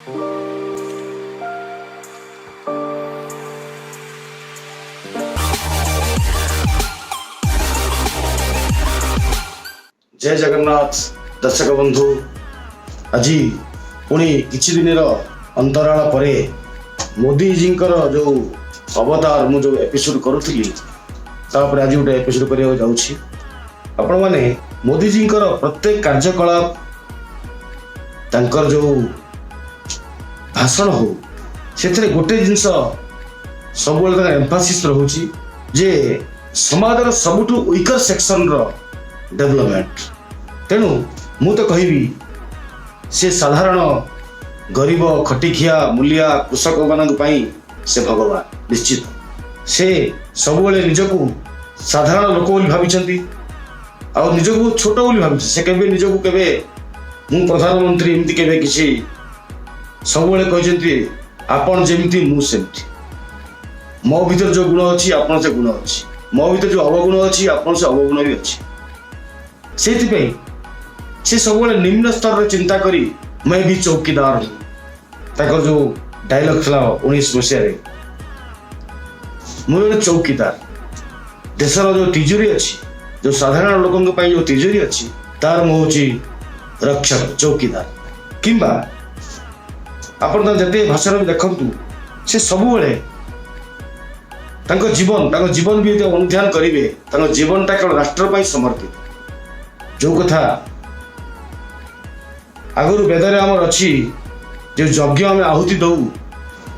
ଜୟ ଜଗନ୍ନାଥ ଦର୍ଶକ ବନ୍ଧୁ। ଆଜି ପୁଣି କିଛି ଦିନର ଅନ୍ତରାଳ ପରେ ମୋଦିଜୀଙ୍କର ଯେଉଁ ଅବତାର, ମୁଁ ଯେଉଁ ଏପିସୋଡ କରୁଥିଲି, ତାପରେ ଆଜି ଗୋଟେ ଏପିସୋଡ କରିବାକୁ ଯାଉଛି। ଆପଣମାନେ ମୋଦିଜୀଙ୍କର ପ୍ରତ୍ୟେକ କାର୍ଯ୍ୟକଳାପ, ତାଙ୍କର ଯେଉଁ ଭାଷଣ ହଉ, ସେଥିରେ ଗୋଟେ ଜିନିଷ ସବୁବେଳେ ତାଙ୍କର ଏମ୍ଫାସିସ୍ ରହୁଛି ଯେ ସମାଜର ସବୁଠୁ ୱିକର ସେକ୍ସନର ଡେଭଲପମେଣ୍ଟ। ତେଣୁ ମୁଁ ତ କହିବି, ସେ ସାଧାରଣ ଗରିବ, ଖଟିଖିଆ, ମୂଲିଆ, କୃଷକମାନଙ୍କ ପାଇଁ ସେ ଭଗବାନ ନିଶ୍ଚିତ। ସେ ସବୁବେଳେ ନିଜକୁ ସାଧାରଣ ଲୋକ ବୋଲି ଭାବିଛନ୍ତି ଆଉ ନିଜକୁ ଛୋଟ ବୋଲି ଭାବିଛି। ସେ କେବେ ନିଜକୁ କେବେ ମୁଁ ପ୍ରଧାନମନ୍ତ୍ରୀ ଏମିତି କେବେ କିଛି, ସବୁବେଳେ କହିଛନ୍ତି, ଆପଣ ଯେମିତି ମୁଁ ସେମିତି, ମୋ ଭିତରେ ଯୋଉ ଗୁଣ ଅଛି ଆପଣ ସେ ଗୁଣ ଅଛି, ମୋ ଭିତରେ ଯୋଉ ଅବଗୁଣ ଅଛି ଆପଣ ସେ ଅବଗୁଣ ବି ଅଛି। ସେଇଥିପାଇଁ ସେ ସବୁବେଳେ ନିମ୍ନ ସ୍ତରରେ ଚିନ୍ତା କରି "मैं भी चौकीदार हूँ", ତାଙ୍କର ଯୋଉ ଡାଇଲଗ ଥିଲା 19 ମସିହାରେ, ମୁଁ ଜଣେ ଚୌକିଦାର, ଦେଶର ଯୋଉ ତିଜୋରି ଅଛି, ଯୋଉ ସାଧାରଣ ଲୋକଙ୍କ ପାଇଁ ଯୋଉ ତିଜୋରି ଅଛି, ତାର ମୁଁ ହଉଛି ରକ୍ଷକ, ଚୌକିଦାର। କିମ୍ବା ଆପଣ ତାଙ୍କ ଯେତେ ଭାଷଣ ବି ଦେଖନ୍ତୁ, ସେ ସବୁବେଳେ ତାଙ୍କ ଜୀବନ ବି ଯଦି ଅନୁଧ୍ୟାନ କରିବେ, ତାଙ୍କ ଜୀବନଟା କେବଳ ରାଷ୍ଟ୍ର ପାଇଁ ସମର୍ପିତ। ଯୋଉ କଥା ଆଗରୁ ବେଦରେ ଆମର ଅଛି, ଯେଉଁ ଯଜ୍ଞ ଆମେ ଆହୁତି ଦଉ,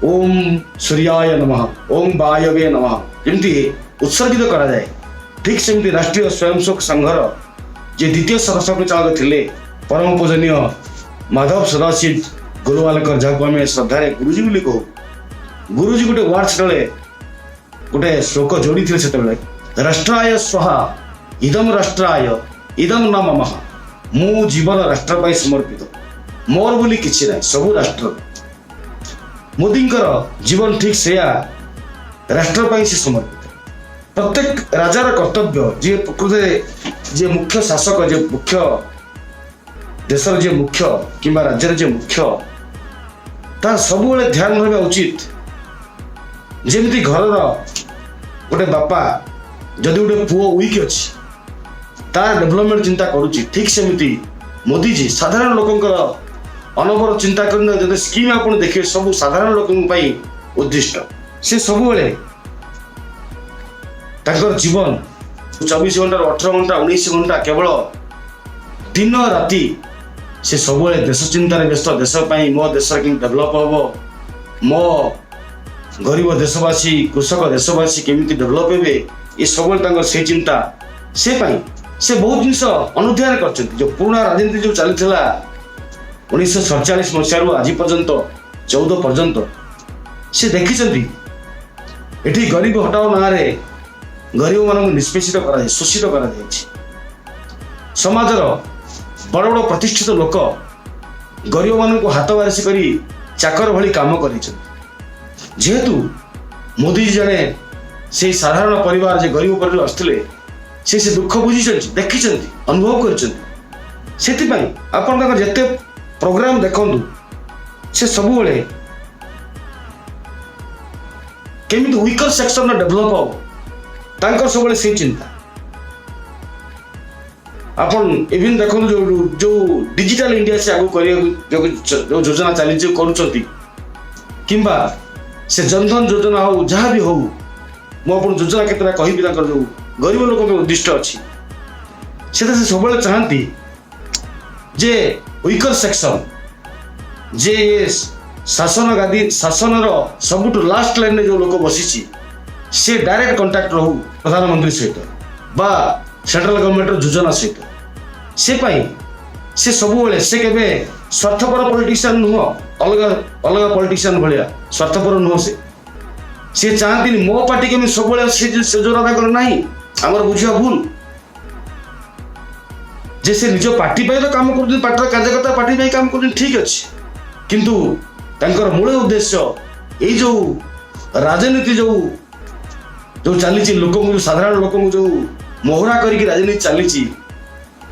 "ଓମ୍ ସୂର୍ଯ୍ୟାୟ ନମଃ, ଓମ୍ ବାୟବେ ନମଃ", ଯେମିତି ଉତ୍ସର୍ଗିତ କରାଯାଏ, ଠିକ୍ ସେମିତି ରାଷ୍ଟ୍ରୀୟ ସ୍ୱୟଂସେବକ ସଂଘର ଯେ ଦ୍ୱିତୀୟ ସରସଂଘଚାଳକ ଥିଲେ ପରମ ପୂଜନୀୟ ମାଧବ ସଦାଶିବ ଗୋଲୱାଲକର, ଯାହାକୁ ଆମେ ଶ୍ରଦ୍ଧାରେ ଗୁରୁଜୀ ବୋଲି କହୁ, ଗୁରୁଜୀ ଗୋଟେ ୱାର୍ଡ ସେତେବେଳେ ଗୋଟେ ଶ୍ଲୋକ ଯୋଡ଼ିଥିଲେ ସେତେବେଳେ, "राष्ट्राय स्वाहा, इदं राष्ट्राय इदं न मम"। ମୁଁ ଜୀବନ ରାଷ୍ଟ୍ର ପାଇଁ ସମର୍ପିତ, ମୋର ବୋଲି କିଛି ନାହିଁ, ସବୁ ରାଷ୍ଟ୍ର। ମୋଦିଙ୍କର ଜୀବନ ଠିକ ସେୟା, ରାଷ୍ଟ୍ର ପାଇଁ ସେ ସମର୍ପିତ। ପ୍ରତ୍ୟେକ ରାଜାର କର୍ତ୍ତବ୍ୟ, ଯିଏ ପ୍ରକୃତରେ ଯିଏ ମୁଖ୍ୟ ଶାସକ, ଯିଏ ମୁଖ୍ୟ, ଦେଶର ଯିଏ ମୁଖ୍ୟ କିମ୍ବା ରାଜ୍ୟର ଯିଏ ମୁଖ୍ୟ, ତାର ସବୁବେଳେ ଧ୍ୟାନ ରହିବା ଉଚିତ। ଯେମିତି ଘରର ଗୋଟେ ବାପା ଯଦି ଗୋଟେ ପୁଅ ୱିକ୍ ଅଛି, ତାର ଡେଭଲପମେଣ୍ଟ ଚିନ୍ତା କରୁଛି, ଠିକ ସେମିତି ମୋଦିଜୀ ସାଧାରଣ ଲୋକଙ୍କର ଅନବରତ ଚିନ୍ତା କରି ଯଦି ସ୍କିମ୍ ଆପଣ ଦେଖିବେ, ସବୁ ସାଧାରଣ ଲୋକଙ୍କ ପାଇଁ ଉଦ୍ଦିଷ୍ଟ। ସେ ସବୁବେଳେ ତାଙ୍କର ଜୀବନ 24 ଘଣ୍ଟାରୁ 18 ଘଣ୍ଟା, 19 ଘଣ୍ଟା, କେବଳ ଦିନ ରାତି ସେ ସବୁବେଳେ ଦେଶ ଚିନ୍ତାରେ ବ୍ୟସ୍ତ। ଦେଶ ପାଇଁ, ମୋ ଦେଶର କେମିତି ଡେଭଲପ ହବ, ମୋ ଗରିବ ଦେଶବାସୀ, କୃଷକ ଦେଶବାସୀ କେମିତି ଡେଭଲପ ହେବେ, ଏ ସବୁବେଳେ ତାଙ୍କର ସେ ଚିନ୍ତା। ସେ ପାଇଁ ସେ ବହୁତ ଜିନିଷ ଅନୁଧ୍ୟାନ କରିଛନ୍ତି। ଯୋଉ ପୁରୁଣା ରାଜନୀତି ଯୋଉ ଚାଲିଥିଲା 1947 ମସିହାରୁ ଆଜି ପର୍ଯ୍ୟନ୍ତ 14 ପର୍ଯ୍ୟନ୍ତ, ସେ ଦେଖିଛନ୍ତି ଏଠି ଗରିବ ହଟାଓ ନାଁରେ ଗରିବମାନଙ୍କୁ ନିଷ୍ପେଷିତ କରାଯାଇ ଶୋଷିତ କରାଯାଇଛି। ସମାଜର ବଡ଼ ବଡ଼ ପ୍ରତିଷ୍ଠିତ ଲୋକ ଗରିବମାନଙ୍କୁ ହାତ ବାରିସି କରି ଚାକର ଭଳି କାମ କରିଛନ୍ତି। ଯେହେତୁ ମୋଦିଜୀ ଜଣେ ସେଇ ସାଧାରଣ ପରିବାର, ଯେ ଗରିବ ପରିବାର ଆସୁଥିଲେ, ସେ ସେ ଦୁଃଖ ବୁଝିଛନ୍ତି, ଦେଖିଛନ୍ତି, ଅନୁଭବ କରିଛନ୍ତି। ସେଥିପାଇଁ ଆପଣ ତାଙ୍କର ଯେତେ ପ୍ରୋଗ୍ରାମ ଦେଖନ୍ତୁ, ସେ ସବୁବେଳେ କେମିତି ୱିକର ସେକ୍ସନର ଡେଭଲପ ହବ, ତାଙ୍କର ସବୁବେଳେ ସେଇ ଚିନ୍ତା। ଆପଣ ଇଭିନ୍ ଦେଖନ୍ତୁ, ଯୋଉ ଯୋଉ ଡିଜିଟାଲ ଇଣ୍ଡିଆ ସେ ଆଗକୁ କରିବାକୁ ଯୋଉ ଯୋଉ ଯୋଜନା ଚାଲିଛି, କରୁଛନ୍ତି, କିମ୍ବା ସେ ଜନଧନ ଯୋଜନା ହଉ, ଯାହା ବି ହଉ, ମୁଁ ଆପଣଙ୍କୁ ଯୋଜନା କେତେଟା କହିବି, ତାଙ୍କର ଯୋଉ ଗରିବ ଲୋକଙ୍କ ଉଦ୍ଦିଷ୍ଟ ଅଛି, ସେଟା ସେ ସବୁବେଳେ ଚାହାନ୍ତି ଯେ ୱିକର ସେକ୍ସନ, ଯେ ଏ ଶାସନ ଗାଦି, ଶାସନର ସବୁଠୁ ଲାଷ୍ଟ ଲାଇନରେ ଯୋଉ ଲୋକ ବସିଛି, ସେ ଡାଇରେକ୍ଟ କଣ୍ଟାକ୍ଟ ରହୁ ପ୍ରଧାନମନ୍ତ୍ରୀ ସହିତ ବା ସେଣ୍ଟ୍ରାଲ ଗଭର୍ଣ୍ଣମେଣ୍ଟର ଯୋଜନା ସହିତ। ସେ ପାଇଁ ସେ ସବୁବେଳେ, ସେ କେବେ ସ୍ୱାର୍ଥପର ପଲିଟିସିଆନ ନୁହଁ, ଅଲଗା ଅଲଗା ପଲିଟିସିଆନ ଭଳିଆ ସ୍ୱାର୍ଥପର ନୁହଁ ସେ। ସେ ଚାହାନ୍ତିନି ମୋ ପାର୍ଟି କେମିତି ସବୁବେଳେ, ସେ ଯୋଜନା ତାଙ୍କର ନାହିଁ। ଆମର ବୁଝିବା ଭୁଲ ଯେ ସେ ନିଜ ପାର୍ଟି ପାଇଁ ତ କାମ କରୁଛନ୍ତି, ପାର୍ଟିର କାର୍ଯ୍ୟକର୍ତ୍ତା ପାର୍ଟି ପାଇଁ କାମ କରୁଛନ୍ତି, ଠିକ ଅଛି, କିନ୍ତୁ ତାଙ୍କର ମୂଳ ଉଦ୍ଦେଶ୍ୟ ଏଇ ଯୋଉ ରାଜନୀତି ଯୋଉ ଯୋଉ ଚାଲିଛି, ଲୋକଙ୍କୁ ଯୋଉ ସାଧାରଣ ଲୋକଙ୍କୁ ଯୋଉ ମୋହରା କରିକି ରାଜନୀତି ଚାଲିଛି,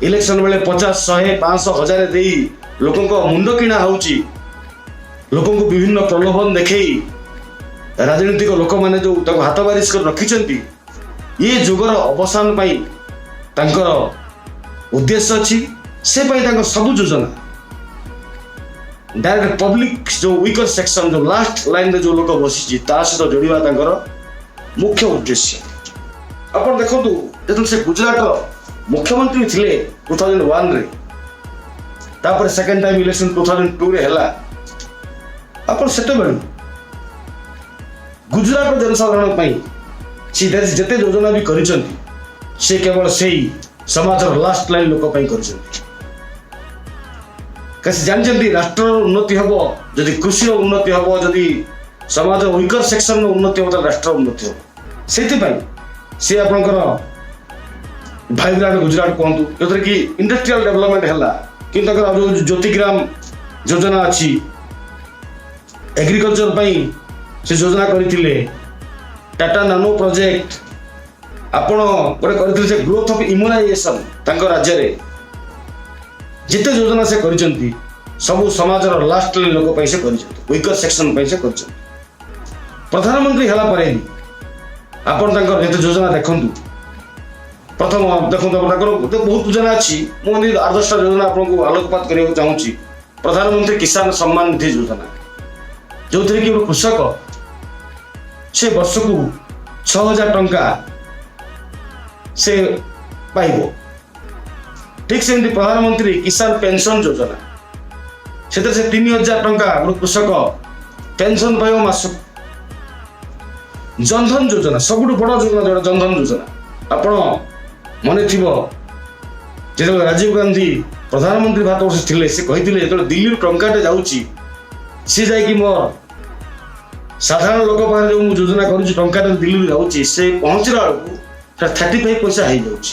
ଇଲେକ୍ସନ ବେଳେ 50, 100, 500, 1000 ଦେଇ ଲୋକଙ୍କ ମୁଣ୍ଡ କିଣା ହଉଛି। ଲୋକଙ୍କୁ ବିଭିନ୍ନ ପ୍ରଲୋଭନ ଦେଖେଇ ରାଜନୈତିକ ଲୋକମାନେ ଯେଉଁ ତାକୁ ହାତ ବାରିଶ କରି ରଖିଛନ୍ତି, ଏ ଯୁଗର ଅବସାନ ପାଇଁ ତାଙ୍କର ଉଦ୍ଦେଶ୍ୟ ଅଛି। ସେ ପାଇଁ ତାଙ୍କ ସବୁ ଯୋଜନା ଡାଇରେକ୍ଟ ପବ୍ଲିକ, ଯୋଉ ୱିକର ସେକ୍ସନ, ଯୋଉ ଲାଷ୍ଟ ଲାଇନରେ ଯୋଉ ଲୋକ ବସିଛି, ତା ସହିତ ଯୋଡ଼ିବା ତାଙ୍କର ମୁଖ୍ୟ ଉଦ୍ଦେଶ୍ୟ। ଆପଣ ଦେଖନ୍ତୁ, ଯେତେବେଳେ ସେ ଗୁଜରାଟର ମୁଖ୍ୟମନ୍ତ୍ରୀ ଥିଲେ 2001ରେ, ତାପରେ ସେକେଣ୍ଡ ଟାଇମ୍ ଇଲେକ୍ସନ 2002ରେ ହେଲା, ଆପଣ ସେତେବେଳେ ଗୁଜରାଟର ଜନସାଧାରଣଙ୍କ ପାଇଁ ସେ ଯେତେ ଯୋଜନା ବି କରିଛନ୍ତି, ସେ କେବଳ ସେଇ ସମାଜର ଲାଷ୍ଟ ଲାଇନ୍ ଲୋକ ପାଇଁ କରିଛନ୍ତି। କାରଣ ସେ ଜାଣିଛନ୍ତି, ରାଷ୍ଟ୍ରର ଉନ୍ନତି ହେବ ଯଦି କୃଷିର ଉନ୍ନତି ହେବ, ଯଦି ସମାଜର ୱିକର ସେକ୍ସନର ଉନ୍ନତି ହେବ, ତାହେଲେ ରାଷ୍ଟ୍ରର ଉନ୍ନତି ହେବ। ସେଇଥିପାଇଁ ସେ ଆପଣଙ୍କର ଭାଇବ୍ରାଣ୍ଟ ଗୁଜରାଟ କୁହନ୍ତୁ, ଯେଉଁଥିରେ କି ଇଣ୍ଡଷ୍ଟ୍ରିଆଲ ଡେଭଲପମେଣ୍ଟ ହେଲା, କିନ୍ତୁ ତାଙ୍କର ଆଉ ଯେଉଁ ଜ୍ୟୋତିଗ୍ରାମ ଯୋଜନା ଅଛି, ଏଗ୍ରିକଲଚର ପାଇଁ ସେ ଯୋଜନା କରିଥିଲେ, ଟାଟା ନାନୋ ପ୍ରୋଜେକ୍ଟ ଆପଣ ଗୋଟେ କରିଥିଲେ, ସେ ଗ୍ରୋଥ ଅଫ୍ ଇମ୍ୟୁନାଇଜେସନ, ତାଙ୍କ ରାଜ୍ୟରେ ଯେତେ ଯୋଜନା ସେ କରିଛନ୍ତି, ସବୁ ସମାଜର ଲାଷ୍ଟ ଲୋକ ପାଇଁ ସେ କରିଛନ୍ତି, ୱିକର ସେକ୍ସନ ପାଇଁ ସେ କରିଛନ୍ତି। ପ୍ରଧାନମନ୍ତ୍ରୀ ହେଲା ପରେ ବି ଆପଣ ତାଙ୍କର ଯେତେ ଯୋଜନା ଦେଖନ୍ତୁ, ପ୍ରଥମ ଦେଖନ୍ତୁ ଆପଣ, ତାଙ୍କର ଗୋଟେ ବହୁତ ଯୋଜନା ଅଛି। ମୁଁ ଏମିତି 8-10ଟା ଯୋଜନା ଆପଣଙ୍କୁ ଆଲୋକପାତ କରିବାକୁ ଚାହୁଁଛି। ପ୍ରଧାନମନ୍ତ୍ରୀ କିଷାନ ସମ୍ମାନ ନିଧି ଯୋଜନା, ଯେଉଁଥିରେ କି ଗୋଟେ କୃଷକ ସେ ବର୍ଷକୁ 6000 ଟଙ୍କା ସେ ପାଇବ। ଠିକ ସେମିତି ପ୍ରଧାନମନ୍ତ୍ରୀ କିଷାନ ପେନସନ ଯୋଜନା, ସେଥିରେ ସେ 3000 ଟଙ୍କା ଗୋଟେ କୃଷକ ପେନସନ ପାଇବ ମାସକୁ। ଜନଧନ ଯୋଜନା, ସବୁଠୁ ବଡ଼ ଯୋଜନା ଯୋଉଟା ଜନଧନ ଯୋଜନା। ଆପଣ ମନେ ଥିବ, ଯେତେବେଳେ ରାଜୀବ ଗାନ୍ଧୀ ପ୍ରଧାନମନ୍ତ୍ରୀ ଭାରତବର୍ଷ ଥିଲେ, ସେ କହିଥିଲେ, ଯେତେବେଳେ ଦିଲ୍ଲୀରୁ ଟଙ୍କାଟେ ଯାଉଛି, ସେ ଯାଇକି ମୋର ସାଧାରଣ ଲୋକ ପାଖରେ, ଯେଉଁ ମୁଁ ଯୋଜନା କରୁଛି, ଟଙ୍କାଟେ ଦିଲ୍ଲୀରୁ ଯାଉଛି, ସେ ପହଞ୍ଚିଲା ବେଳକୁ ସେଟା 35 ପଇସା ହେଇଯାଉଛି,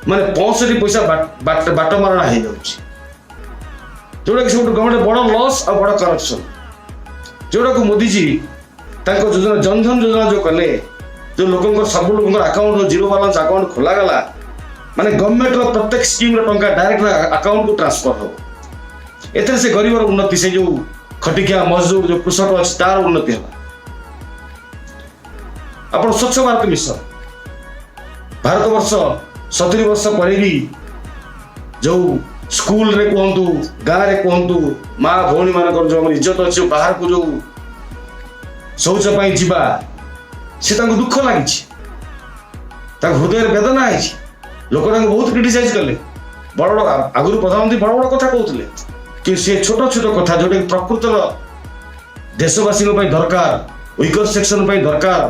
ମାନେ 65 ପଇସା ବାଟ ମାରଣା ହେଇଯାଉଛି, ଯୋଉଟାକି ସବୁଠୁ ଗଭର୍ଣ୍ଣମେଣ୍ଟ ବଡ଼ ଲସ୍ ଆଉ ବଡ଼ କରପସନ୍। ଯୋଉଟାକୁ ମୋଦିଜୀ ତାଙ୍କ ଯୋଜନା ଜନଧନ ଯୋଜନା ଯୋଉ କଲେ, ଯୋଉ ଲୋକଙ୍କର, ସବୁ ଲୋକଙ୍କର ଆକାଉଣ୍ଟ, ଜିରୋ ବାଲାନ୍ସ ଆକାଉଣ୍ଟ ଖୋଲାଗଲା, ମାନେ ଗଭର୍ଣ୍ଣମେଣ୍ଟର ପ୍ରତ୍ୟେକ ସ୍କିମ୍ର ଟଙ୍କା ଡାଇରେକ୍ଟ ଆକାଉଣ୍ଟକୁ ଟ୍ରାନ୍ସଫର ହବ। ଏଥିରେ ସେ ଗରିବର ଉନ୍ନତି, ସେ ଯୋଉ ଖଟିଖିଆ ମଜଦୁର, ଯୋଉ କୃଷକ ଅଛି, ତାର ଉନ୍ନତି ହେଲା। ଆପଣ ସ୍ୱଚ୍ଛ ଭାରତ ମିଶନ, ଭାରତବର୍ଷ 70 ବର୍ଷ ପରେ ବି ଯୋଉ ସ୍କୁଲରେ କୁହନ୍ତୁ, ଗାଁରେ କୁହନ୍ତୁ, ମା ଭଉଣୀ ମାନଙ୍କର ଯୋଉ ଆମର ଇଜ୍ଜତ ଅଛି, ବାହାରକୁ ଯୋଉ ଶୌଚ ପାଇଁ ଯିବା, ସେ ତାଙ୍କୁ ଦୁଃଖ ଲାଗିଛି, ତାଙ୍କ ହୃଦୟରେ ବେଦନା ହେଇଛି। ଲୋକ ତାଙ୍କୁ ବହୁତ କ୍ରିଟିସାଇଜ କଲେ। ବଡ଼ ବଡ଼, ଆଗରୁ ପ୍ରଧାନମନ୍ତ୍ରୀ ବଡ଼ ବଡ଼ କଥା କହୁଥିଲେ, କିନ୍ତୁ ସେ ଛୋଟ ଛୋଟ କଥା, ଯୋଉଟାକି ପ୍ରକୃତର ଦେଶବାସୀଙ୍କ ପାଇଁ ଦରକାର, ୱିକର ସେକ୍ସନ ପାଇଁ ଦରକାର,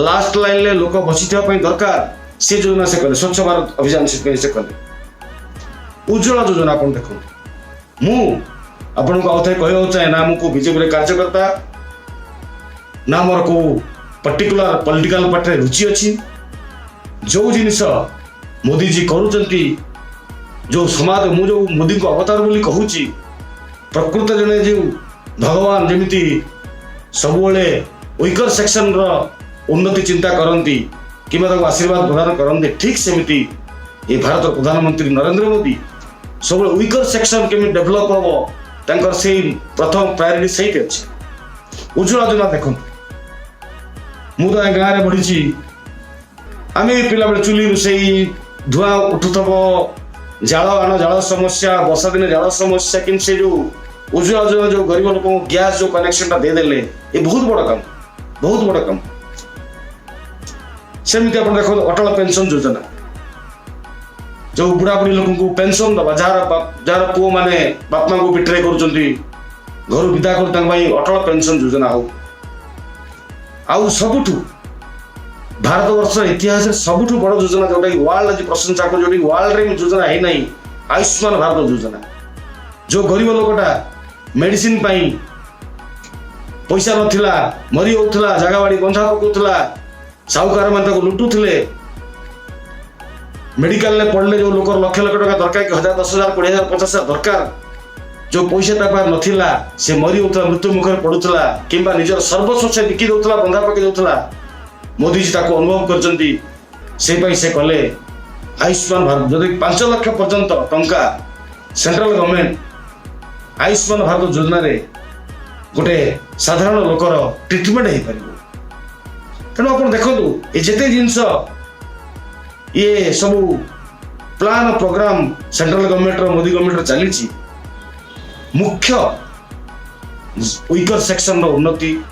ଲାଷ୍ଟ ଲାଇନରେ ଲୋକ ବସିଥିବା ପାଇଁ ଦରକାର, ସେ ଯୋଜନା ସେ କଲେ। ସ୍ୱଚ୍ଛ ଭାରତ ଅଭିଯାନ ସେଥିପାଇଁ ସେ କଲେ। ଉଜ୍ଜଳା ଯୋଜନା ଆପଣ ଦେଖନ୍ତୁ। ମୁଁ ଆପଣଙ୍କୁ ଆଉ ଥରେ କହିବାକୁ ଚାହେଁ ନା, ମୁଁ କୋଉ ବିଜେପିର କାର୍ଯ୍ୟକର୍ତ୍ତା ନା ମୋର କୋଉ ପର୍ଟିକୁଲାର ପଲିଟିକାଲ ପାର୍ଟିରେ ରୁଚି ଅଛି। ଯୋଉ ଜିନିଷ ମୋଦିଜୀ କରୁଛନ୍ତି, ଯୋଉ ସମାଜ, ମୁଁ ଯୋଉ ମୋଦିଙ୍କୁ ଅବତାର ବୋଲି କହୁଛି, ପ୍ରକୃତ ଜଣେ ଯୋଉ ଭଗବାନ ଯେମିତି ସବୁବେଳେ ୱିକର ସେକ୍ସନର ଉନ୍ନତି ଚିନ୍ତା କରନ୍ତି କିମ୍ବା ତାଙ୍କୁ ଆଶୀର୍ବାଦ ପ୍ରଦାନ କରନ୍ତି, ଠିକ ସେମିତି ଏ ଭାରତର ପ୍ରଧାନମନ୍ତ୍ରୀ ନରେନ୍ଦ୍ର ମୋଦି ସବୁବେଳେ ୱିକର ସେକ୍ସନ କେମିତି ଡେଭଲପ ହବ, ତାଙ୍କର ସେଇ ପ୍ରଥମ ପ୍ରାୟୋରିଟି ସେଇଠି ଅଛି। ଉଜ୍ଜଳା ଯୋଜନା ଦେଖନ୍ତୁ। ମୁଁ ତ ଏ ଗାଁରେ ବଢିଛି। ଆମେ ବି ପିଲାବେଳେ ଚୁଲି ରୋଷେଇ, ଧୂଆଁ ଉଠୁଥିବ, ଜାଳ ଆଣ, ଜାଳ ସମସ୍ୟା, ବର୍ଷା ଦିନେ ଜାଳ ସମସ୍ୟା। କିନ୍ତୁ ସେ ଯୋଉ ଉଜ୍ଜଳା ଯୋଜନା, ଯୋଉ ଗରିବ ଲୋକଙ୍କୁ ଗ୍ୟାସ୍ ଯୋଉ କନେକ୍ସନଟା ଦେଇଦେଲେ, ଏ ବହୁତ ବଡ଼ କାମ, ବହୁତ ବଡ଼ କାମ। ସେମିତି ଆପଣ ଦେଖନ୍ତୁ, ଅଟଳ ପେନସନ ଯୋଜନା, ଯୋଉ ବୁଢ଼ାବୁଢ଼ୀ ଲୋକଙ୍କୁ ପେନସନ ଦବା, ଯାହାର ପୁଅମାନେ ବାପା ମାଙ୍କୁ ବିଟ୍ରେ କରୁଛନ୍ତି, ଘରୁ ବିଦା କରୁ, ତାଙ୍କ ପାଇଁ ଅଟଳ ପେନସନ ଯୋଜନା ହଉ। ଆଉ ସବୁଠୁ ଭାରତବର୍ଷ ଇତିହାସରେ ସବୁଠୁ ବଡ଼ ଯୋଜନା, ଯୋଉଟାକି ୱାର୍ଲଡ ଆଜି ପ୍ରଶଂସା କରୁଛି, ଯୋଉଟାକି ୱାର୍ଲଡରେ ବି ଯୋଜନା ହେଇନାହିଁ, ଆୟୁଷ୍ମାନ ଭାରତ ଯୋଜନା। ଯୋଉ ଗରିବ ଲୋକଟା ମେଡିସିନ ପାଇଁ ପଇସା ନଥିଲା, ମରି ଯାଉଥିଲା, ଜାଗା ବାଡ଼ି ବନ୍ଧା ପକଉଥିଲା, ସାହୁକାର ମାନେ ତାକୁ ଲୁଟୁଥିଲେ, ମେଡିକାଲରେ ପଡ଼ିଲେ ଯୋଉ ଲୋକର ଲକ୍ଷ ଲକ୍ଷ ଟଙ୍କା ଦରକାର କି ହଜାର, 10,000, 20,000, 50,000 ଦରକାର, ଯୋଉ ପଇସା ତା ପାଖରେ ନଥିଲା, ସେ ମରି ଯାଉଥିଲା, ମୃତ୍ୟୁ ମୁଖରେ ପଡୁଥିଲା କିମ୍ବା ନିଜର ସର୍ବସ୍ୱ ସେ ବିକି ଦଉଥିଲା, ବନ୍ଧା ପକେଇ ଦଉଥିଲା। ମୋଦିଜୀ ତାକୁ ଅନୁଭବ କରିଛନ୍ତି, ସେଇ ପାଇଁ ସେ କଲେ ଆୟୁଷ୍ମାନ ଭାରତ। ଯଦି 5 ଲକ୍ଷ ପର୍ଯ୍ୟନ୍ତ ଟଙ୍କା ସେଣ୍ଟ୍ରାଲ ଗଭର୍ଣ୍ଣମେଣ୍ଟ ଆୟୁଷ୍ମାନ ଭାରତ ଯୋଜନାରେ ଗୋଟେ ସାଧାରଣ ଲୋକର ଟ୍ରିଟମେଣ୍ଟ ହେଇପାରିବ। ତେଣୁ ଆପଣ ଦେଖନ୍ତୁ, ଏ ଯେତେ ଜିନିଷ ଇଏ ସବୁ ପ୍ଲାନ୍ ପ୍ରୋଗ୍ରାମ ସେଣ୍ଟ୍ରାଲ ଗଭର୍ଣ୍ଣମେଣ୍ଟର, ମୋଦି ଗଭର୍ଣ୍ଣମେଣ୍ଟର ଚାଲିଛି, ମୁଖ୍ୟ ୱିକର ସେକ୍ସନର ଉନ୍ନତି,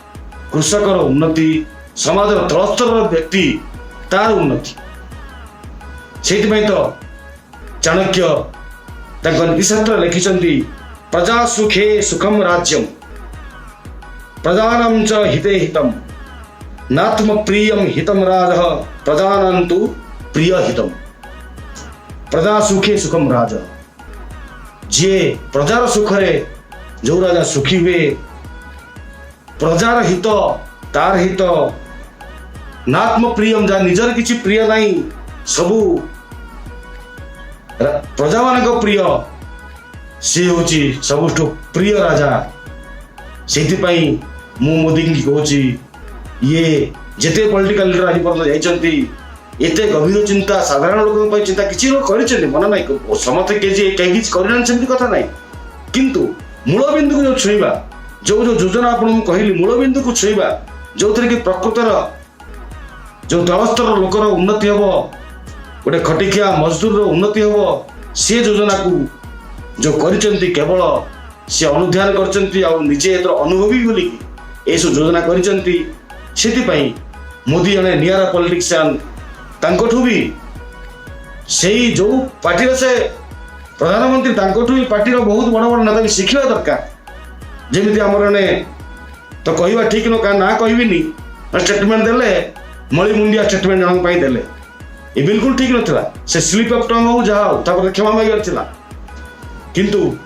କୃଷକର ଉନ୍ନତି, ସମାଜର ତଳସ୍ତରର ବ୍ୟକ୍ତି ତାର ଉନ୍ନତି। ସେଇଥିପାଇଁ ତ ଚାଣକ୍ୟ ତାଙ୍କ ନୀତିଶାସ୍ତ୍ର ଲେଖିଛନ୍ତି, "ପ୍ରଜା ସୁଖେ ସୁଖମ ରାଜ୍ୟମ, ପ୍ରଜାନାଂ ଚ ହିତେ ହିତମ, ନାତ୍ମ ପ୍ରିୟମ ହିତମ ରାଜ, ପ୍ରଜାନାଂ ତୁ ପ୍ରିୟ ହିତମ।" ପ୍ରଜା ସୁଖେ ସୁଖମ ରାଜ। ଯିଏ ପ୍ରଜାର ସୁଖରେ ଯୋଉ ରାଜା ସୁଖୀ ହୁଏ, ପ୍ରଜାର ହିତ ତାର ହିତ। ନାତ୍ମ ପ୍ରିୟମ, ଯାହା ନିଜର କିଛି ପ୍ରିୟ ନାହିଁ, ସବୁ ପ୍ରଜାମାନଙ୍କ ପ୍ରିୟ, ସିଏ ହେଉଛି ସବୁଠୁ ପ୍ରିୟ ରାଜା। ସେଇଥିପାଇଁ ମୁଁ ମୋଦିଙ୍କୁ କହୁଛି, ଇଏ ଯେତେ ପଲିଟିକାଲ ଲିଡର ଆଜି ପର୍ଯ୍ୟନ୍ତ ଯାଇଛନ୍ତି, ଏତେ ଗଭୀର ଚିନ୍ତା, ସାଧାରଣ ଲୋକଙ୍କ ପାଇଁ ଚିନ୍ତା କିଛି ଲୋକ କରିଛନ୍ତି, ମନା ନାହିଁ। ସମସ୍ତେ କେହି କିଛି କରିନାହାନ୍ତି ସେମିତି କଥା ନାହିଁ। କିନ୍ତୁ ମୂଳ ବିନ୍ଦୁକୁ ଯୋଉ ଛୁଇଁବା, ଯୋଉ ଯୋଉ ଯୋଜନା ଆପଣଙ୍କୁ କହିଲି, ମୂଳ ବିନ୍ଦୁକୁ ଛୁଇଁବା, ଯୋଉଥିରେ କି ପ୍ରକୃତର ଯୋଉ ତଳସ୍ତର ଲୋକର ଉନ୍ନତି ହେବ, ଗୋଟେ ଖଟିଖିଆ ମଜଦୁରର ଉନ୍ନତି ହେବ, ସେ ଯୋଜନାକୁ ଯୋଉ କରିଛନ୍ତି, କେବଳ ସେ ଅନୁଧ୍ୟାନ କରିଛନ୍ତି ଆଉ ନିଜେ ଏଥର ଅନୁଭବୀ ବୋଲିକି ଏସବୁ ଯୋଜନା କରିଛନ୍ତି। ସେଥିପାଇଁ ମୋଦି ଜଣେ ନିଆରା ପଲିଟିସିଆନ। ତାଙ୍କଠୁ ବି ସେଇ ଯୋଉ ପାର୍ଟିର ସେ ପ୍ରଧାନମନ୍ତ୍ରୀ, ତାଙ୍କଠୁ ବି ପାର୍ଟିର ବହୁତ ବଡ଼ ବଡ଼ ନେତା ବି ଶିଖିବା ଦରକାର। ଯେମିତି ଆମର ଜଣେ ତ କହିବା ଠିକ ନୁହଁ, କାହା ନାଁ କହିବିନି, ଷ୍ଟେଟମେଣ୍ଟ ଦେଲେ, ମଳି ମୁଣ୍ଡିଆ ଷ୍ଟେଟମେଣ୍ଟ ଜଣଙ୍କ ପାଇଁ ଦେଲେ। ଏ ବିଲକୁଲ ଠିକ ନଥିଲା। ସେ ସ୍ଲିପ୍ ଅଫ୍ ଟଙ୍ଗ ହଉ, ଯାହା ହଉ, ତାପରେ କ୍ଷମା ମାଗିବାର ଥିଲା। କିନ୍ତୁ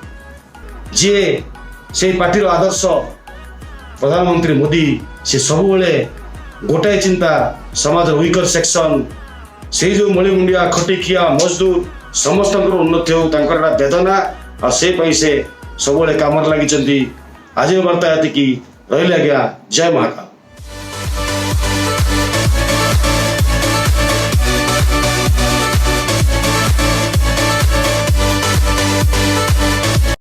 ଯିଏ ସେଇ ପାର୍ଟିର ଆଦର୍ଶ ପ୍ରଧାନମନ୍ତ୍ରୀ ମୋଦି, ସେ ସବୁବେଳେ ଗୋଟାଏ ଚିନ୍ତା, ସମାଜର ୱିକର ସେକ୍ସନ, ସେଇ ଯୋଉ ମଳିମୁଣ୍ଡିଆ, ଖଟିଖିଆ, ମଜଦୁର, ସମସ୍ତଙ୍କର ଉନ୍ନତି ହଉ, ତାଙ୍କର ଏଟା ବେଦନା। ଆଉ ସେ ପାଇଁ ସେ ସବୁବେଳେ କାମରେ ଲାଗିଛନ୍ତି। ଆଜିର ବାର୍ତ୍ତା ଏତିକି ରହିଲେ ଆଜ୍ଞା। ଜୟ ମହାକାଳ।